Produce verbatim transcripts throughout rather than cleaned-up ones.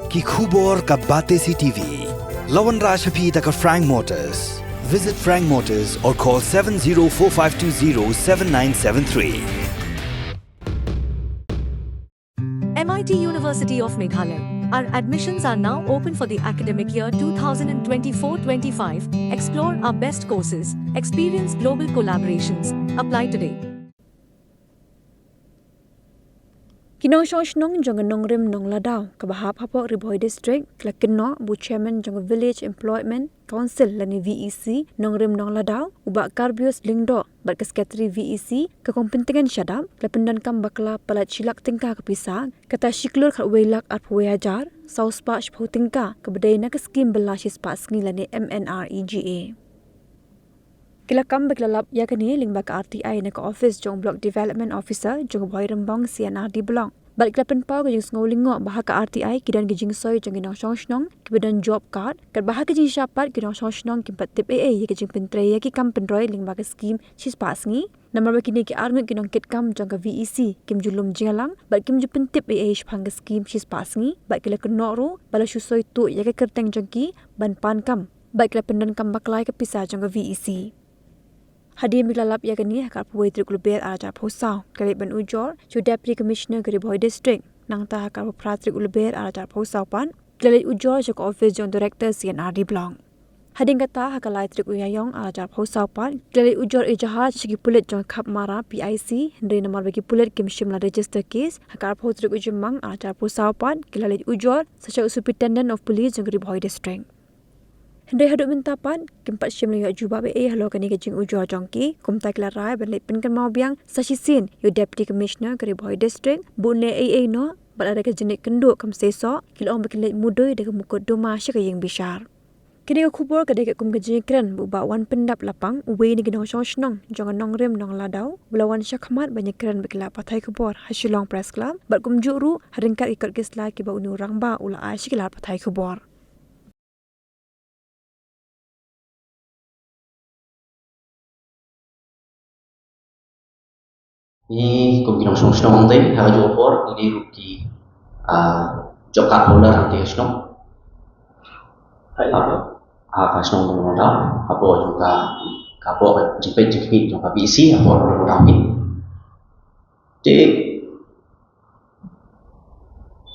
Ki khubor ka Batesi T V. La wanrah sha phi da ka Frank Motors. Visit Frank Motors or call seven zero four five two zero seven nine seven three. M I T University of Meghalaya. Our admissions are now open for the academic year two thousand twenty-four twenty-five. Explore our best courses, experience global collaborations. Apply today. Ki nongshong shnong jong ka Nongrim Nongladaw kaba hap hapoh Ri Bhoi District ki la kynnoh ba u Chairman jong ka Village Employment Council lane V E C Nongrim Nongladaw, u Bah Karbius Lyngdoh, bad ka Secretary V E C ka Kong Pyntngen Shadap, ki la pyndonkam bakla palat shi lak tyngka ka pisa, kata shi klur khatwei lak arphew wei hajar saw spah shiphew tyngka kaba dei na ka skim bylla shispah sngi lane M N R E G A. Ki la kam ba ki la lap ïa kane lyngba ka R T I na ka office jong Block Development Officer jong ka Bhoirymbong C and R D Block. Bad ki la pynpaw ka jingsngew lyngngoh ba ha ka R T I ki don ki jingsoi jong ki nongshong shnong kiba don job card, katba ha ka jingshah pat ki nongshong shnong kim pat tip ei ei ïa ka jingpyntrei ïa ki kam pynroi lyngba ka skim shispah sngi. Namar ba kine ki arngut ki nongkit kam jong ka V E C kim ju lum jingïalang bad kim ju pyntip ei ei shaphang ka skim shispah sngi, bad ki la kynnoh ruh ba la shu soi tuh ïa ka kyrteng jong ki ban pan kam, bad ki la pyndonkam bakla ïa ka pisa jong ka V E C. Hadien ba ki la lap ïa kane, ha ka arphew wei tarik u Lber ar hajar arphew saw, ki la leit ban ujor sha u Deputy Commissioner ka Ri Bhoi District. Nangta ha ka arphew phra tarik u Lber ar hajar arphew saw pat, ki la leit ujor sha ka office jong Director C and R D Block. Hadien kata, ha ka lai tarik u Ïaïong ar hajar arphew saw pat, ki la leit ujor ejahar sha ki pulit jong ka Khapmara P I C, hynrei namar ba ki pulit kim shym la register case, ha ka arphew tarik u Jymmang ar hajar arphew saw pat, ki la leit ujor sa sha u Superintendent of Police jong ka Ri Bhoi District. Hynrei haduh mynta pat kim pat shym la ïoh jubab ei ei halor kane ka jingujor jong ki. Kumta ki la rai ban leit pynkynmaw biang sa shisien ïa u Deputy Commissioner ka Ri Bhoi District, ba un leh ei ei noh, bad lada ka jingkynduh kam seisoh, ki la ong ba kin leit mudui da ka mukotduma sha ka ïing bishar. Kane ka khubor ka dei katkum ka jingïakren ba u Bah Wanpyndap Lapang, uwei na ki nongshong shnong jong ka Nongrim Nongladaw, ba la wan sha khmat ban ïakren bad ki lad pathai khubor ha Shillong Press Club, bad kumjuh ruh ha ryngkat ki kot ki sla kiba une u rangbah u la ai sha ki lad pathai khubor. Ngi kum ki nongshong shnong hangtei, ha kajuh ka por ngi dei ruh ki, ah, job card holder hangtei ha shnong. Hai. Ha, ha ka shnong Nongdaw, hapoh jong ka, hapoh ka jingpeit jingkhmih jong ka V E C, hapoh Nongdaw ngi. Te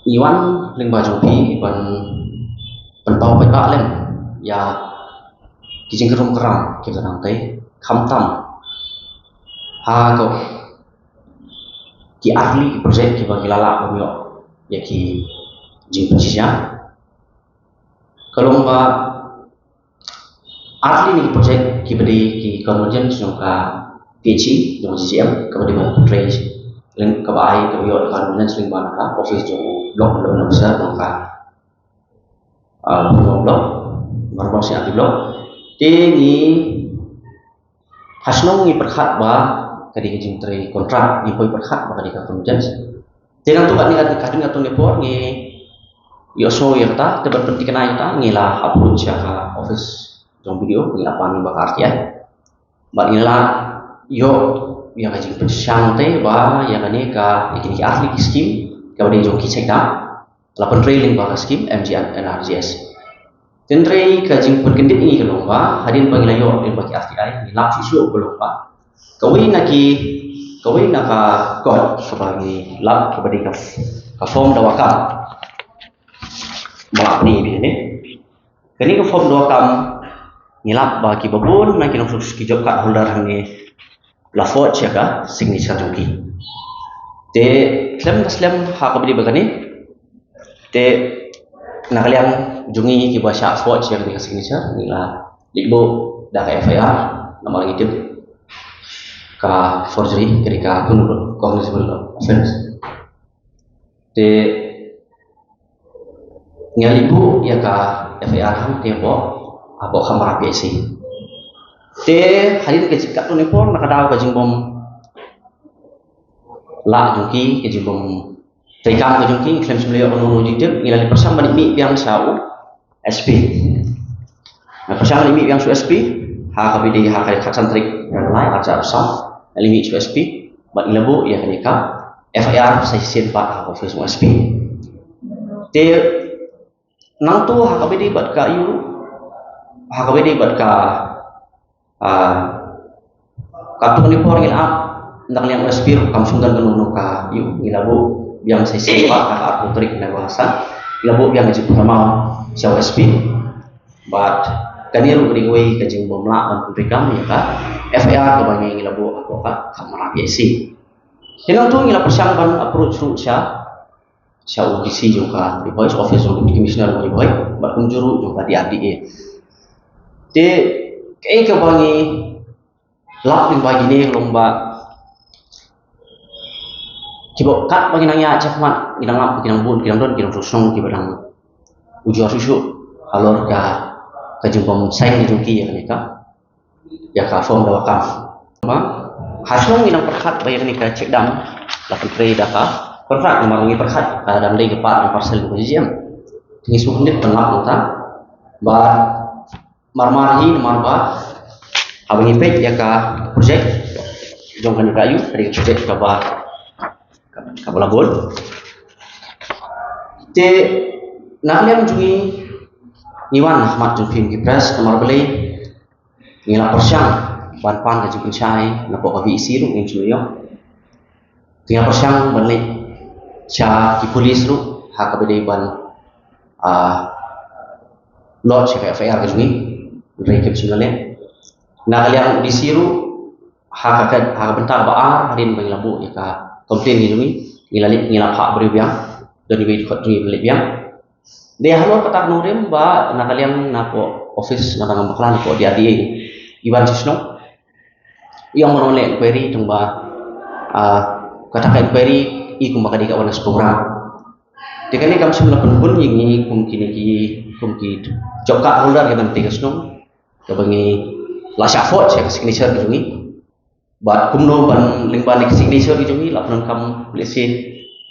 ngi wan lyngba jong phi ban pynpaw paidbah lem ïa ki jingkrum kram kiba dang tei, khamtam ha ka ki artylli ki project kiba ngi la lah ban ïoh ïa ki jingpynshisha. Ka long ba artylli ki project kiba dei ki convergence jong ka P H E jong ka G G M, kaba dei ban portray leng kaba ai kaba ïoh convergence lyngba na ka office jong u block development officer jong ka, ah, Bhoirymbong block, Bhoirymbong C R D block. Te ngi ha shnong ngi pyrkhat ba ka dei ka jingtrei kontrak, ngi poi pyrkhat ba ka dei ka convergence. Te nangta katne, katne, katne, katne por ngi ïohsngew ïa kata, te ban pynthikna ïa kata, ngi la approach ïa ka office jong B D O, ngi la pan lyngba ka R T I. Bad ngi la ïoh ïa ka jingpynshai te ba ïa kane ka, ïa kine ki artylli ki skim, kaba dei jong ki check dam, la pyntrei lyngba ka skim M G N R G S. Hynrei ka jingpynkyndit ngi ka long ba hadien ba ngi la ïoh lyngba ki R T I, ngi lap shuh shuh ba long ba kawei na ki, kawei na ka kot kaba ngi lap kaba dei ka, ka form dawa kam. Ba la pynïaid bha ne. Kane ka form dawa kam ngi lap ba kiba bun na ki nongshong, ki job card holder hangne la forge ïa ka signature jong ki. Te khlem da slem ha kaba dei ba kane, te na ka liang jong ngi kiba shah forge ïa kane ka signature, ngi la leit buh da ka F I R, namar ngi tip ka forgery ka dei ka cognizable offense. Te ngi la leit buh ïa ka F I R hangtei hapoh, hapoh Khapmara P H C. Te hadien ka jingkat twenty-four na ka daw ka jingbym lah jong ki, ka jingbym treikam ka jong ki, khlem shym la ïoh kano kano jingtip, ngi la leit pyrshang ban mih biang sha u S P. Ngi la pyrshang ban mih biang sha u S P ha kaba dei ha ka khatsan tarik Naiwieng ar hajar arphew saw. Ngi la mih sha u S P bad ngi la buh ïa kane ka F I R sa shisien pat ha office u S P. Te Nangtu ha kaba ïadei bad ka ïu, ha kaba ïadei bad ka, ah, ka tu ni por ngin ap, na ka liang S P ruh kam shym don kano ka ïu, ngi la buh biang sa shisien pat ha ka arphew tarik na ka bnai ba san, ngi la buh biang ka jingpynrem sha u S P. Bad kane ruh ka dei kawei ka jingbymlah ban pyntrei kam ïa ka F I R kaba ngi la buh hapoh ka Khamrap P I C. Te nangtu ngi la pyrshang ban approach ruh sha sha u D C jong ka Ri Bhoi, sha office jong u Deputy Commissioner jong ka Ri Bhoi, bad kumjuh ruh jong ka D R D A. Te kaei kaba ngi lap lyngba kine ka long ba kiba katba ngi nang ïaid shakhmat ngi dang lap ki dang bun, ki dang don, ki dang shnong kiba dang ujor shuh shuh halor ka, ka jingbym sign ka jong ki ïa kane ka, ïa ka form dawa kam. Ba ha shnong ngi nang pyrkhat ba ïa kane ka check dam la pyntrei da ka kontrak, namar ngi pyrkhat ka dang dei ka part and parcel ka J J M. Ngi sngewkhyndiat ban lap nangta ba marmar hi, namar ba haba ngi peit ïa ka project jong kane ka ïu, ka dei ka project kaba, kaba la bun. Te na ka liang jong ngi, ngi wan ha khmat jong phi ki press, namar balei ngi la pyrshang ban pan ka jingpynshai napoh ka V E C ruh, ngim shym la ïoh. Ngi la pyrshang ban leit sha ki police ruh ha kaba dei ban, ah, lodge ïa ka F I R ka jong ngi, hynrei kim shym la leh. Na ka liang D C ruh ha ka, ha ka bynta ba ar hadien ba ngi la buh ïa ka complaint ka jong ngi, ngi la leit, ngi la phah briew biang, don iwei i dkhot jong ngi ba leit biang. Dei halor kata ka nongrim ba na ka liang napoh office na ka nongrim bakla napoh D R D A, i wan sha shnong, i ong ban leh inquiry, tang ba, ah, kata ka inquiry i kumba ka dei ka awareness program. Te kane kam shym la pynhun ïa ngi kum kine ki, kum ki job card holder kiba na ka shnong, kaba ngi la shah forge ïa ka signature ka jong ngi. Bad kumno ban lyngba ïa ka signature ka jong ngi la pyndonkam, lehse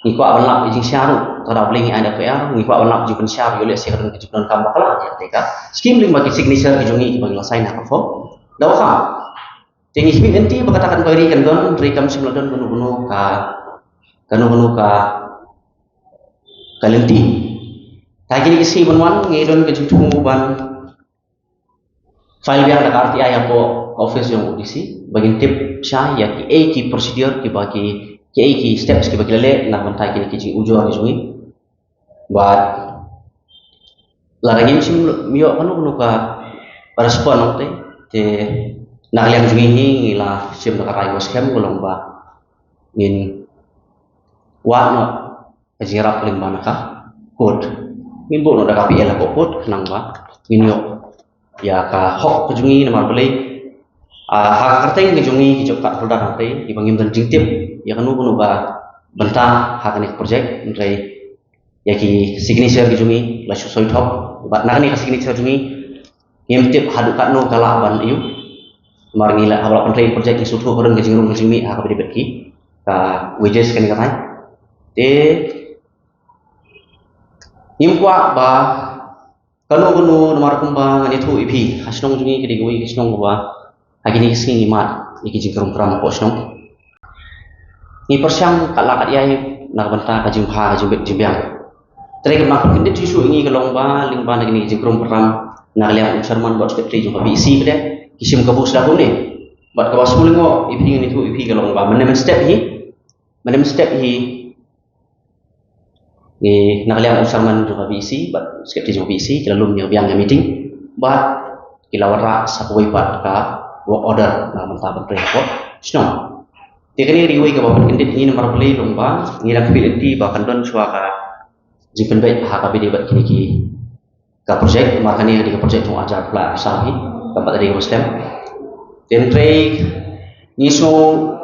ngi kwah ban lap ïa ka jingshisha ruh, te lada balei ngi ai da F I R, ngi kwah ban lap ïa ka jingpynshai ruh, lehse ka don ka jingpyndonkam bakla ïa kata ka scheme lyngba ka signature ka jong ngi kiba ngi la sign ha ka form dawa kam. Te ngi khmih lynti ba kata ka inquiry kan don, hynrei kam shym la don kano kano ka, kano kano ka, ka lynti. Te ha kine ki sngi ban wan ngi don ka jingthmu ban file biang da ka R T I hapoh ka office jong u D C ba ngin tip shai ïa kiei ki procedure kiba ki, kiei ki steps kiba ki la leh na ka bynta kine ki jingujor ki jong ngi. Bad lada ngim shym ïoh kano kano ka respond ong te, te na ka liang jong ngi hi ngi la shim da ka rai ba skhem ka long ba ngin wad noh ka jingïarap lyngba na ka court. Ngin buh noh da ka P L hapoh court khnang ba ngin ïoh ïa ka hok ka jong ngi, namar balei, ah, ha ka kyrteng ka jong ngi ki job card holder hangtei kiba ngim don jingtip ïa kano kano ka bynta ha kane ka project, hynrei ïa ki signature ki jong ngi la shu soi thok. Bad na kane ka signature jong ngi ngim tip haduh katno ka lah ban ïoh, namar ngi la, haba la pyntrei project ngi sngewthuh ka don ka jingrung ka jingmih ha kaba ïadei bad ki, ka wages kane ka thaiñ. Te ngim kwah ba kano kano, namar kumba ngan ïathuh ïa phi, ha shnong jong ngi ka dei kawei ka shnong kaba ha kine ki sngi ngi mad ïa ki jingkrum kram hapoh shnong. Ngi pyrshang katba lah katba ïai na ka bynta ka jingbha ka jingbit jingbiang. Te ka dei kaba pynkyndit shuh shuh ïa ngi ka long ba lyngba na kine ki jingkrum kram na ka liang u chairman bad secretary jong ka V E C pat ki shim kabu sdang kumne. Bad kaba sngewlyngngoh ïa phi, ngan ïathuh ïa phi, ka long ba mynne mynstep hi, mynne mynstep hi ngi, na ka liang u chairman jong ka V E C bad secretary jong ka V E C ki la lum ïa ka biang ïa meeting bad ki la wanrah sa kawei pat ka work order na ka bynta ban trei hapoh shnong. Te kane ka dei kawei kaba pynkyndit ïa ngi, namar balei long ba ngi dang khmih lynti ba kan don shuwa ka jingpynbeit ha kaba ïadei bad kine ki ka project, namar kane ka dei ka project jong u hajar arphew lai arphew saw hi, kam pat dei kaba slem. Te hynrei ngi sngew,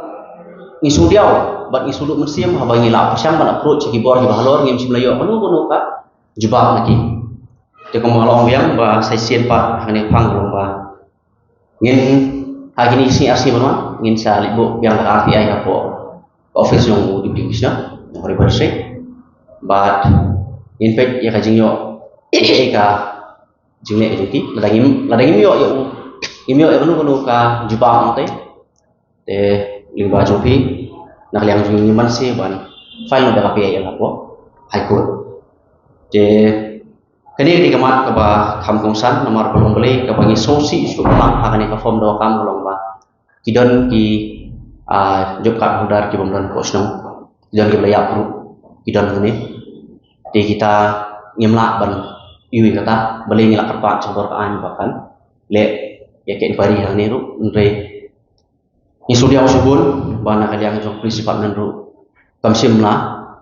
ngi sngew diaw bad ngi sngew duh mynsiem haba ngi la pyrshang ban approach ïa ki bor kiba halor, ngim shym la ïoh kano kano ka jubab na ki. Te kumba la ong biang ba sa shisien pat ha kane ka phang ka long ba ngin, ha kine ki sngi ar sngi ban wan ngin sa leit buh biang da ka R T I hapoh ka office jong u Deputy Commissioner jong ka Ri Bhoi District. Bad ngin peit ïa ka jingïoh, ïa ka jingleh ka jong ki. Lada ngim, lada ngim ïoh ïa u, ngim ïoh ïa kano kano ka jubab hangtei, te lyngba jong phi, na ka liang jong ngi ngim banse ban file noh da ka P I L hapoh High Court. Te Kane ka dei ka mat kaba kham kongsan, namar ba long balei kaba ngi sngewsih shuh lang ha kane ka form doh kam ka long ba ki don ki, ah, job card holder ki bym don hapoh shnong, ki don kiba la ïap ruh, ki don hangne. Te kita ngim lah ban ïohi kata, balei ngi la kyrpad sha ka bor ka aiñ ba kan leh ïa ka inquiry hangne ruh, hynrei ngi shu diaw shibun ba na ka liang jong Police Department ruh kam shym la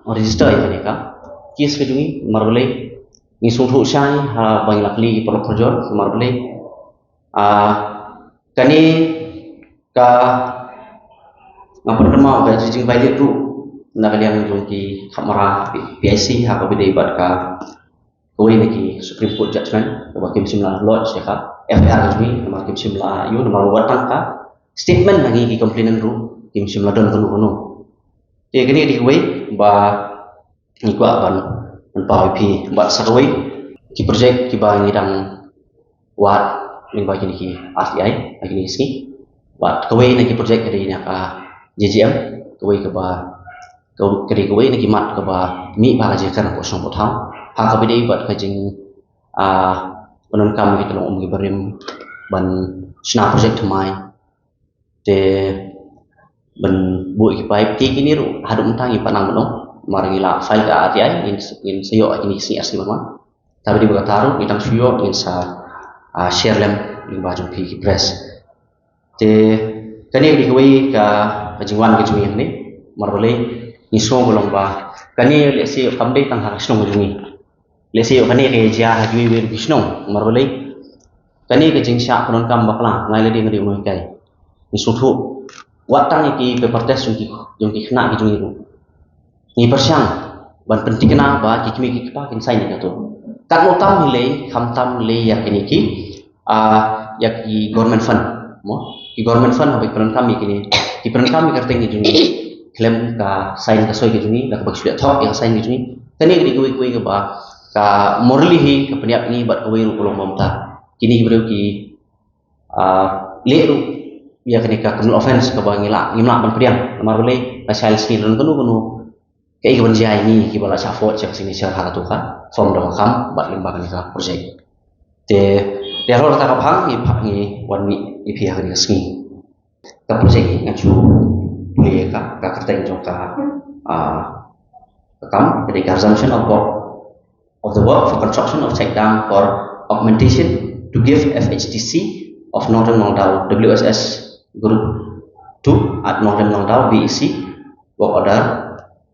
register ïa kane ka case ka jong ngi, namar balei ngi sngewthuh shai haba ngi la kylli ki paralok parajor, namar balei, ah, kane ka, nga pyrkhat ma ka jing violate ruh na ka liang jong ki khapmara P I C ha kaba ïadei bad ka kawei na ki Supreme Court judgment kaba kim shym la lodge ïa ka F I R ka jong ngi, namar kim shym la ïoh, namar ba wat tang ka statement na ngi ki complainant ruh kim shym la don kano kano. Te kane ka dei kawei ba ngi kwah ban, ban pynpaw ïa phi. Bad sa kawei ki project kiba ngi dang wad lyngba kine ki R T I ha kine ki sngi. Bad kawei na ki project ka dei na ka J J M, kawei kaba, ka, ka dei kawei na ki mat kaba mih bha ka jingkyrkhu shnong Phutham ha kaba ïadei bad ka jing, ah, pyndonkam ïa ki tyllong um ki barim ban shna project thymmai, te ban buh ki paip, te kine ruh haduh mynta ngim pat nang ban ong, namar ngi la file ka R T I, ngin, ngin sa ïoh ha kine ki sngi ar sngi ban wan. Tang ba dei ba kata ruh ngi dang shu ïoh, ngin sa, ah, share lem lyngba jong phi ki press. Te kane ka dei kawei ka, ka jingwan ka jong ngi hangne, namar balei ngi sngew ba long ba kane lehse kam dei tang ha ka shnong ka jong ngi. Lehse ïoh kane ka ïa jia ha kiwei kiwei ki shnong, namar balei kane ka jingshah pyndonkam bakla, nga lade nga dei u nonghikai. Ngi sngewthuh wat tang ïa ki paper test jong ki, jong ki khynnah ki jong ngi ruh ngi pyrshang ban pynthikna ba ki kmie ki kpa kin sign ïa kato. Katno tam hi lei, khamtam lei ïa kine ki, ah, ïa ki government fund, mo? Ki government fund haba ki pyndonkam ïa kine, ki pyndonkam ïa ka kyrteng ki jong ngi, khlem ka sign ka soi ki jong ngi, da kaba ki shu ïa thok ïa ka sign ki jong ngi. Kane ka dei kawei kawei kaba ka morally hi ka pynïap ngi bad kawei ruh ka long ba mynta kine ki briew ki, ah, leh ruh ïa kane ka criminal offence kaba ngi lah, ngim lah ban pdiang, namar balei ka child skin ruh kano kano kaei kaban jia ïa ngi kiba la shah forge ïa ka signature ha kato ka form doh kam bad lyngba kane ka project. Te, te halor kata ka bhang ngi phah, ngi wan mih ïa phi ha kane ka sngi. Ka project ngan shu pule ka, ka kyrteng jong ka, ah, ka kam, ka dei ka resumption of work, of the work for construction of check dam for augmentation to give F H D C of Northern Nongdaw, W S S Group two at Northern Nongdaw, B E C, work order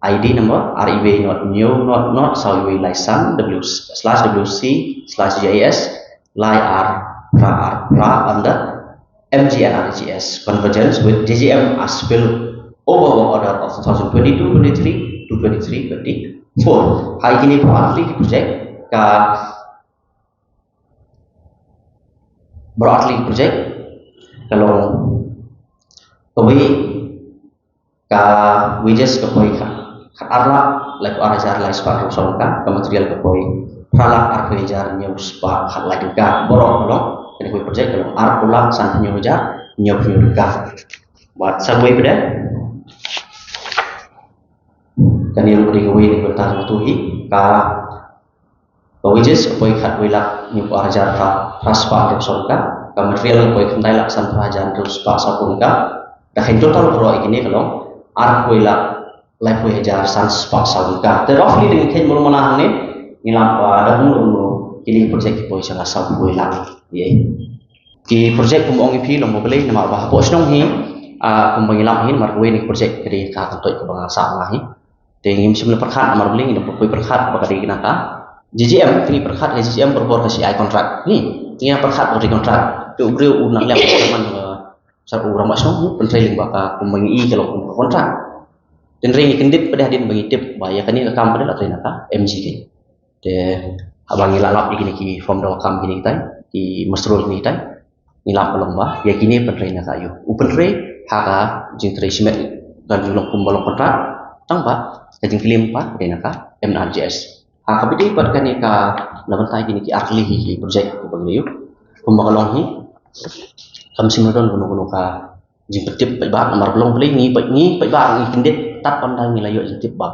I D number R E V not new not not saw you lai san W slash W C slash G I S lai R pra R pra under M G N R G S convergence with J J M as spill over work order of two thousand twenty-two twenty-three to twenty-three twenty-four. Hai kini baroh artylli ki project ka, baroh artylli ki project ka long kawei ka wages ka poi ka, ka ar lak laiphew ar hajar lai spah hynriew saw tyngka, ka material ka poi phra lak arphew hajar hynñiew spah khatlai tyngka. Baroh ka long, kane kawei project ka long arphew lak sanphew hynñiew hajar hynñiewphew hynñiew tyngka. Bad sa kawei pat de, kane ruh ka dei kawei na ki bynta jong uto hi, ka Ka wages ka poi khatwei lak hynñiewphew ar hajar phra spah hynriew saw tyngka. Ka material ka poi khyndai lak sanphew hajar hynriew spah sawphew tyngka. Da ka in total baroh ïa kine ka long arphew lak laiphew hajar san spah saw tyngka. Te roughly da ngi kheiñ mano mano hangne ngi lap ba da kumno kumno kine ki project ki poi sha la sawphew lak. Ïa ki project kumba ong ïa phi long ba balei namar ba hapoh shnong hi, ah, kumba ngi lap hi namar kawei na ki project ka dei ka kyntoit kaba nga sah nga hi. Te ngim shym la pyrkhat namar balei ngi dang poi pyrkhat ba ka dei na ka J J M, te ngi pyrkhat ka J J M barabor ka C I contract. Ni, ngi pyrkhat ba ka dei contract. Te u briew u nang leh man ba sar u rangbah shnong u pyntrei lyngba ka kumba ngi i ka long kumba ka contract. Te hynrei ngi kyndit pat de hadien ba ngi tip ba ïa kane ka kam pat de la trei na ka M G keiñ. Te haba ngi la lap ïa kine ki form da kam kine kitai, ki muster roll kine kitai, ngi lap ba long ba ïa kine pyntrei na ka aïu. U pyntrei ha ka jingtrei shimet kan ju long kumba long contract, tang ba ka jingclaim pat ka dei na ka M N R G S. Ha kaba ïadei bad kane ka, na bynta kine ki artylli ki project kaba ngi la ïoh, kumba ka long hi kam shym la don kano kano ka jingpyntip paidbah namar ba long balei ngi peit, ngi paidbah ngi kyndit tad ynda ngi la ïoh jingtip ba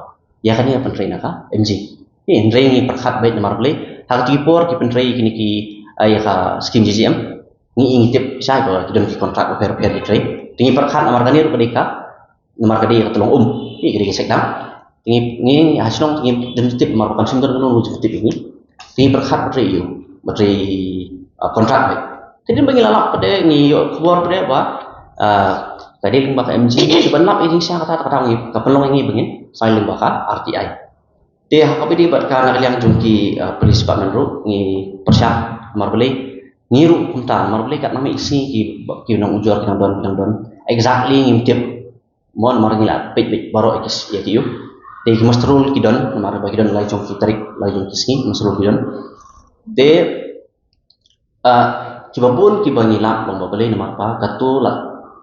ïa kane pyntrei na ka M G. Hynrei ngi pyrkhat beit namar balei Ha kito ki por ki pyntrei kine ki, ah, ïa ka skim G G M, ngi, ngi tip shai ba ki don ki contract bapher bapher ki trei. Te ngi pyrkhat namar kane ruh ka dei ka, namar ka dei ka tyllong um, ngi ka dei ka check dam. Te ngi, ngi ha shnong te ngi don tip namar ba kan shim don kano kano jingtip ïa ngi. Te ngi pyrkhat ba trei ïa u, ba trei, ah, contract beit. Te hadien ba ngi la lap pat de, ngi ïoh khubor pat de ba, ah, ka dei lyngba ka M G, te ban lap ïa jingshisha kata, kata ngi, ka pynlong ïa ngi ba ngin file lyngba ka R T I. Te ha kaba ïadei bad ka na ka liang jong ki, ah, police department ruh ngi pyrshang, namar balei ngi ruh kumta, namar balei katno mih ki, ki nang ujor, ki nang don, ki nang don. Exactly ngim tip. Mo namar ngi la peit beit baroh ïa ki, ïa ki ïew. Te ki muster roll ki don, namar ba ki don lai jong ki tarik, lai jong ki sngi, muster roll ki don. Te, ah, kiba bun kiba ngi lap long ba balei namar ba kato la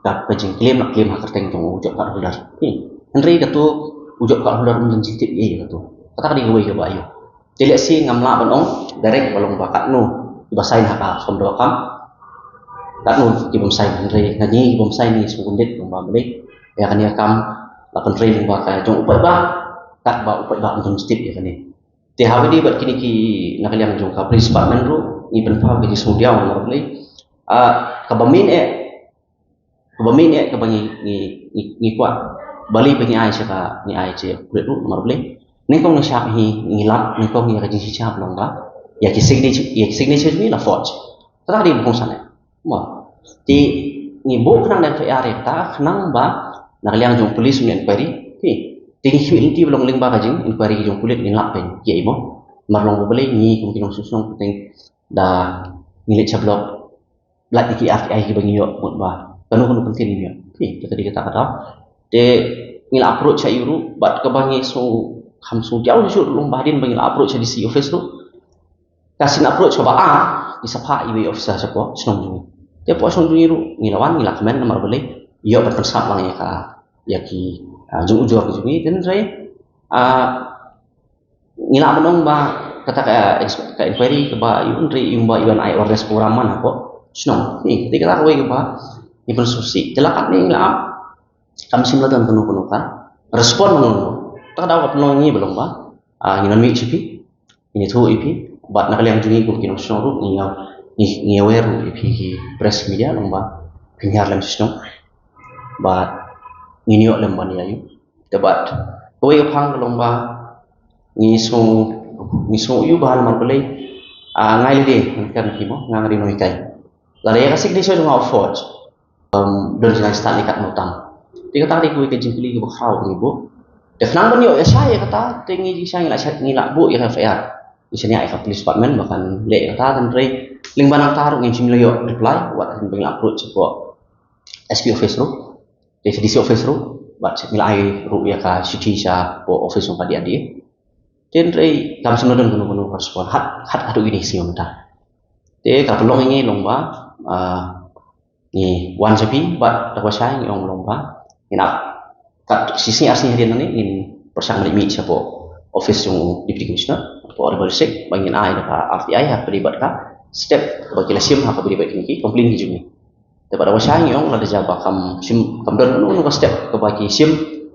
ka, ka jingclaim la claim ha kyrteng jong u job card holder. Hmm. Hynrei kato u job card holder um don jingtip ïa kato. Kata ka dei kawei kaba ïew. Te lehse ngam lah ban ong direct ba long ba katno kiba sign ha ka form da kam. Katno ki bym sign, hynrei na ngi ki bym sign ngi sngewbha ban ong ba balei ïa kane ka kam la pyntrei lyngba ka jong u paidbah, katba u paidbah um don jingtip ïa kane. Te ha kaba ïadei bad kine ki na ka liang jong ka police department ruh ngi pynpaw ka jingsngewdiaw namar balei, ah, kaba main eh, kaba main eh kaba ngi, ngi, ngi, ngi kwah, balei ba ngi ai sha ka, ngi ai sha ka pulit ruh namar balei, nyngkong ngi shah hi, ngi lap nyngkong ïa ka jingshisha ba long ba ïa ki signature, ïa ki signature jong ngi la forge. Kata ka dei ba kongsan eh. Mo. Te ngi buh khnang da F I R ïa kata, khnang ba na ka liang jong police un ïa inquiry. Te, te ngi khmih lynti ba long lyngba ka jing inquiry jong pulit ngin lap pyn ïa i mo. Namar long ba balei ngi kum ki nongshong shnong, te da ngi leit sha block, lait ïa ki R T I kiba ngi ïoh, mut ba kano kano kyntien ngi ïoh. Te, te ka dei kata ka daw. Te ngi la approach sha i ruh, bad kaba ngi sngew, kham sngewdiaw shuh ruh long ba hadien ba ngi la approach sha D C office ruh, ka sien approach kaba ar, ngi sa phah iwei i officer shapoh shnong jong ngi. Te hapoh shnong jong ngi ruh ngi la wan, ngi la kmen namar balei, ïoh ban pynsngap lang ïa ka, ïa ki, ah, jong ujor ka jong ngi. Te hynrei, ah, ngi lah ban ong ba kata ka, ka inquiry kaba ïoh, hynrei ïoh ba ïoh ban ai awareness program man hapoh shnong. Ni, te kata kawei kaba ngi pynsngewsih. Te la katne ngi la ap, kam shym la don kano kano ka respond nangno. Kata ka daw ka pynlong ïa ngi ba long ba, ah, ngi nang mih sha phi, ngi ïathuh ïa phi, bad na ka liang jong ngi kum ki nongshong shnong ruh ngi, ngi, ngi aware ruh ïa phi ki press media long ba phin hiar lem sha shnong, bad ngin ïoh lem ban ïa ïoh. Te bad kawei ka phang ka long ba ngi sngew, ngi sngew ïoh ba namar balei, ah, nga ai lade, nga kren ïa phi mo, nga nga dei u nonghikai. Lada ïa ka signature jong nga u forge, um, don jingai stad ne katno tam. Te kata ka dei kawei ka jingkylli kaba khraw kaba ngi buh. Te khnang ban ïoh ïa shai ïa kata, te ngi jingshai ngi la shai, ngi la buh ïa ka F I R. Ngi shaniah ïa ka police department ba kan leh ïa kata, hynrei lyngba nangta ruh ngim shym la ïoh reply, wat hadien ba ngi la approach shapoh S P office ruh, te sha D C office ruh, bad ngi la ai ruh ïa ka shithi shapoh office jong ka D R D A. Te hynrei kam shym la don kano kano ka respond, hat, hat haduh kine ki sngi mynta. Te ka pynlong ïa ngi long ba, ah, ngi wan sha phi, bad da kaba shai ngi ong long ba ngin ap kat shi sngi ar sngi hadien nangne ngin pyrshang ban mih shapoh office jong u Deputy Commissioner, hapoh Ri Bhoi District, ba ngin ai da ka R T I ha kaba ïadei bad ka step kaba ki la shim ha kaba ïadei bad kine ki complaint ki jong ngi. Te bad da kaba shai ngi ong lada jia ba kam shim, kam don kano kano ka step kaba ki shim,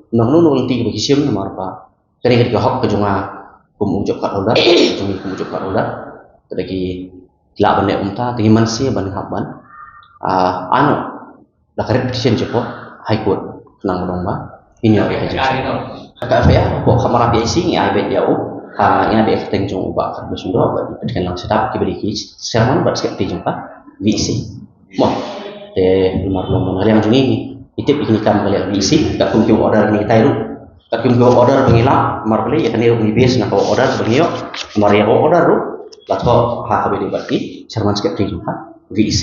kano kano ka lynti kaba ki shim, namar ba kane ka dei ka hok ka jong nga kum u job card holder, jong ngi kum u job card holder. Te da ki lah ban leh kumta, te ngi man sha ban hap ban, ah, ai noh da ka writ petition shapoh High Court, khnang ba long ba ngin ïoh ïa ka jingshai. Ha ka F I R hapoh Khamara P I C ngi ai beit ïa u, ha, ngi ai beit ha ka kyrteng jong u Bah Khardush Shyndon, bad i Pynkhynlang Shadap kiba dei ki chairman bad secretary jong ka V E C. Mo. Te namar long ba na ka liang jong ngi ngi tip ïa kine ki kam ka liang V E C, katkum ki order ngi tai ruh. Katkum ki order ba ngi lah, namar balei ïa kane ruh ngi base na ka order ba ngi ïoh, namar ïa ka order ruh la thoh ha kaba ïadei bad ki chairman secretary jong ka V E C.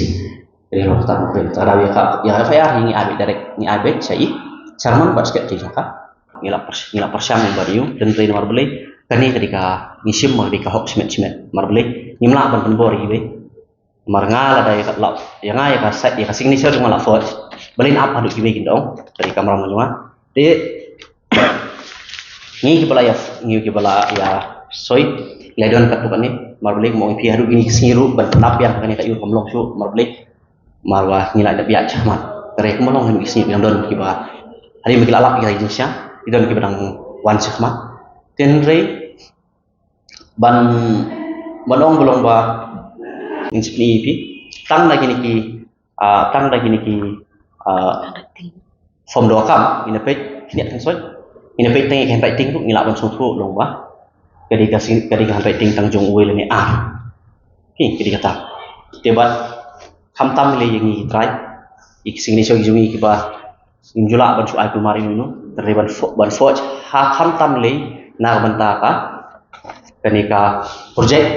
Te long kata, kata ka daw ïa ka, ïa ka F I R hi ngi ai beit direct, ngi ai beit sha i chairman bad secretary jong ka. Ngi la pyrs-, ngi la pyrshang bad ïa u, hynrei namar balei kane ka dei ka, ngi shim ba ka dei ka hok shimet shimet, namar balei ngim lah ban pynbor ïa kiwei. Namar nga lada ïa ka, la, ïa nga ïa ka sa-, ïa ka signature jong nga la forge, balei yn ap haduh kiwei kin da ong, ka dei ka kamram jong nga. Te ngi kiba la ïa, ngi kiba la ïa soi, la don katto katne, namar balei kumba ong ïa phi haduh kine ki sngi ruh ban pyndap biang kane ka ïoh kam long shuh, namar balei, namar ba ngi la dep ïaid shakhmat. Hynrei kumba long kine ki sngi ki dang don kiba, hadien ba ki la lap ïa ka jingshisha, ki don kiba dang wan shakhmat. Te hynrei ban Ban ong ba long ba ngin sngewthuh ïa phi tang da kine ki, ah, tang da kine ki, ah, form doh kam, ngin ïa peit khyndiat khynsoit, ngin ïa peit tang ïa ka handwriting ruh, ngi lah ban sngewthuh long ba ka dei ka sing-, ka dei ka handwriting tang jong uwei lane ar. Ki, ka dei kata. Te bad khamtam lei ïa ngi ki trai, ïa ki signature ki jong ngi kiba ngim ju lah ban shu ai kulmar ïa uno uno, te ban fo-, ban forge ha khamtam lei na ka bynta ka, kane ka project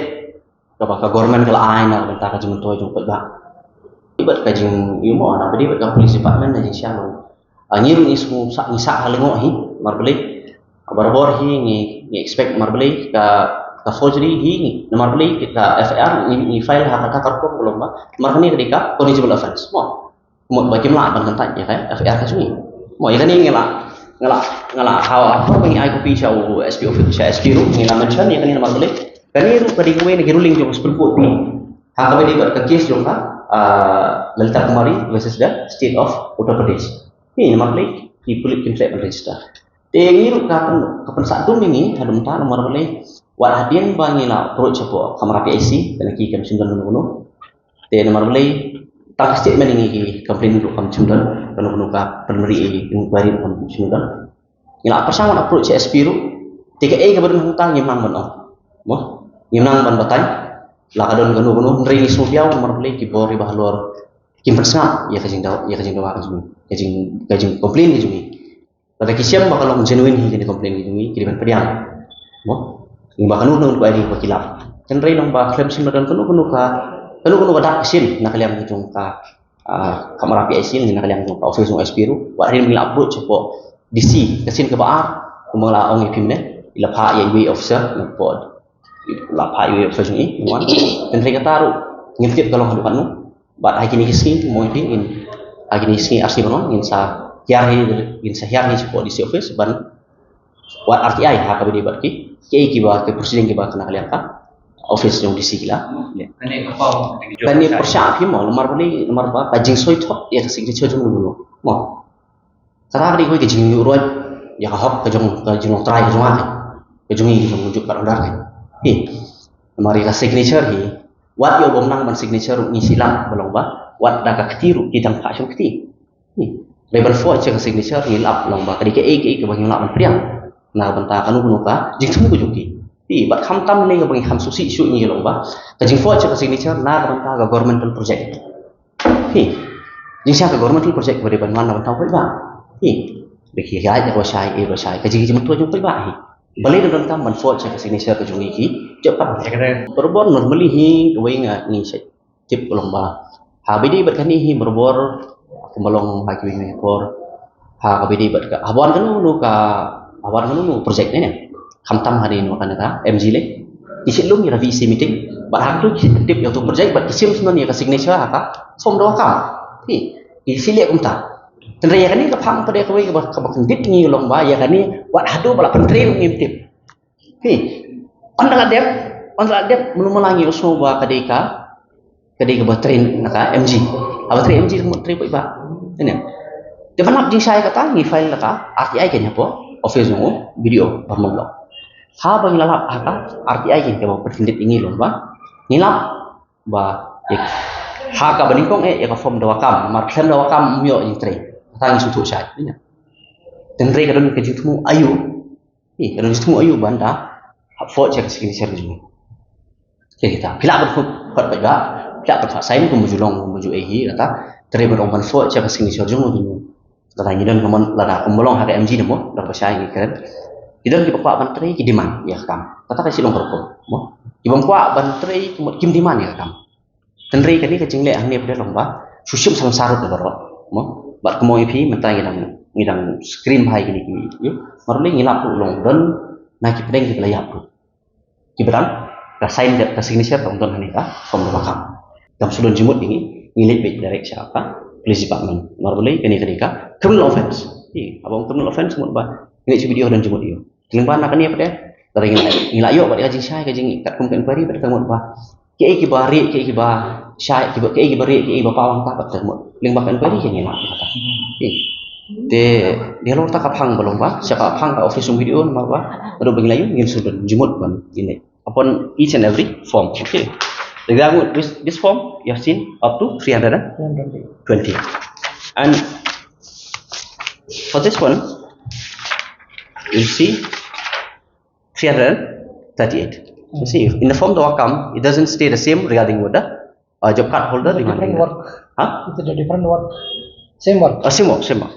kaba ka government ka la ai na ka bynta ka jingmyntoi jong u paidbah. Bad ka jingïohi mo, na ka bynta bad ka police department na jingshisha long. Ah, ngi ruh ngi shu sah, ngi sah ha lyngngoh hi, namar balei. Barabor hi ngi, ngi expect namar balei ka, ka forgery hi ngi, namar balei ka F I R ngi, ngi file ha kata ka rukom ka long ba, namar kane ka dei ka punishable offense. Mo. Mo ba kim lah ban kyntait ïa ka F I R ka jong ngi. Mo ïa kane ngi lah, ngi lah, ngi lah ha, ha, ba ngi ai copy sha u S P office, sha S P ruh ngi lah mention ïa kane namar balei. Kane ruh ka dei kawei na ki ruling jong ka Supreme Court phi. Ha kaba dei bad ka case jong ka, ah, Lalita Kumari versus the State of Uttar Pradesh. Phi namar balei ki pulit kim treh ban register. Te ngi ruh ka pyn, ka pynsah dum ïa ngi, ha dum ta namar balei. Wat hadien ba ngi la approach hapoh Kamra P I C, kane ki kam shim don kano kano. Te namar balei, tang ka statement ïa ngi ki complain ruh kam shim don, kano kano ka preliminary inquiry ruh kam shim don. Ngi la pyrshang ban approach sha S P ruh. Te kaei kaba don hangta ngim nang ban ong. Mo, ngim nang ban batai. La ka don kano kano, hynrei ngi sngewbiang namar balei ki bor kiba halor kim pynsngap ïa ka jingdawa, ïa ka jingdawa ka jong ngi, ka jing, ka jingcomplain ka jong ngi. Lada ki shem ba ka long genuine hi kane ka complain ka jong ngi, ki dei ban pdiang. Mo? Ngi ba kano kano ka inquiry ba ki lap. Hynrei long ba khlem shim la don kano kano ka, kano kano ka dak ka shin na ka liang ka jong ka, ah, Kamra P I C ne na ka liang ka jong ka office jong S P ruh. Wat hadien ba ngi la approach hapoh D C, ka shin kaba ar, kumba la ong ïa phi mynne, i la phah ïa iwei i officer na pud. La phah iwei i officer jong i, wan. Hynrei kata ruh ngim tip ka long haduh katno. Bad ha kine ki sngi, mo ïa phi, ngin, ha kine ki sngi ar sngi ban wan, ngin sa hiar hi, ngin sa hiar hi shapoh D C office ban wad R T I ha kaba dei bad ki, ki, kiba, ki proceeding kiba na ka liang ka office jong D C ki la. Kane ka pau, kane pyrshah phi mo, namar balei, namar ba ka jingsoi thok ïa ka signature jong u. Mo. Kata ka dei kawei ka jingïuhroit ïa ka hok ka jong, ka jinglong trai ka jong nga. Ka jong ngi ka jong u Jukpat Honda ka. Hi. Namar ïa ka signature hi. Wat ïa u bym nang ban signature ruh ngi shu lap ba long ba, wat da ka kti ruh ki dang phah shong kti. Hi. Hynrei ban forge ïa ka signature ngi lap long ba ka dei kaei kaei kaba ngim lah ban pdiang na ka bynta kano kano ka jingthmu ka jong ki. Hi, bad khamtam lei kaba ngi kham sngewsih shuh ngi long ba ka jingforge ïa ka signature na ka bynta ka governmental project. Hi. Jingshisha ka governmental project ba dei ban wan na bynta u paidbah. Hi. Ba ki ïaid ïa ka ba shai, eh, ba shai. Ka jingïaid jingmyntoi jong u paidbah hi. Balei don kam ban forge ïa ka signature ka jong ngi ki. Jop pat. Barabor normally hi kawei nga ngi shait tip ka long ba. Ha ba dei bad kane hi barabor kumba long ha kiwei kiwei por. Ha kaba dei bad ka, haba wan kano kano ka, haba wan kano kano project ne ne. Khamtam hadien ba kane ka M G lei. Ki shu lum ïa ka V E C meeting. Bad hangtu ki shu tip ïa uto u project bad ki shim shen ïa ka signature ha ka form doh kam. Hi. Ki shu leh kumta. Hynrei ïa kane ka phang pat de kawei kaba, kaba kyndit ngi long ba ïa kane wat haduh ba la pyntrei ruh ngim tip. Hi. Ynda la dep, ynda la dep, mano mala ngi ïohsngew ba ka dei ka, ka dei kaba trei na ka M G. Haba trei M G ka mut trei paidbah. Ïa ne. Te ban lap jingshai kata ngi file la ka R T I kein hapoh office jong u B D O Bamon Block. Haba ngi la lap ha ka R T I kein kaba pynkyndit ïa ngi long ba ngi lap ba ïa, ha kaba nyngkong eh ïa ka form doh kam, namar khlem doh kam ym ïoh jingtrei. Kata ngi sngewthuh shai. Ïa ne. Hynrei ka don ka jingthmu aïu. Hi, ka don jingthmu aïu ban da hap forge ïa ka signature ka jong ngi. Te kita, phi lah ban khot, khot paidbah, phi lah ban khot sign kum ba ju long, kum ba ju ei hi, kata, te hynrei ban ong ban forge ïa ka signature jong ngi. Kata ngi don ka mon, lada kumba long ha ka M G ne mo, da ba shai ngi kren. Ki don kiba kwah ban trei, ki demand ïa ka kam. Kata ka shu long ka rukom, mo. Ki bym kwah ban trei, ki mut kim demand ïa ka kam. Hynrei kane ka jingleh hangne pat de long ba shu shim sha langsar ruh da baroh. Mo, bad kumno ïa phi mynta ngi dang, ngi dang screen bha ïa kine ki, ïa. Namar balei ngi lap ruh long don na ki pdeng kiba la ïap ruh. Kiba dang ka sign ka, ka signature ka ym don hangne ka form doh kam. Kam shu don jingmut ïa ngi, ngi leit beit direct sha ka police department. Namar balei kane ka dei ka criminal offense. Ïa, haba ong criminal offense mut ba ngi leit sha B D O don jingmut ïa u. Lyngba na kane pat de, lada ngi la, ngi la ïoh bad ka jingshai ka jing, katkum ka inquiry pat de ka mut ba kiei kiba rieh, kiei kiba shai, kiba, kiei kiba rieh, kiei kiba paw hangta pat de ka mut. Lyngba ka inquiry ka ngi la kata. Te, te halor kata ka phang ba long ba sha ka phang ka office jong B D O namar ba haduh ba ngi la ïoh ngim shu don jingmut ban ïa ngi. upon each and every form. Okay. Regarding this, this form, you have seen up to three hundred twenty. And for this one, you'll see three hundred thirty-eight. You see, in the form the work come, it doesn't stay the same regarding with the uh, job card holder demand. Different work. Huh? It's a different work. Same work. Uh, same work, same work.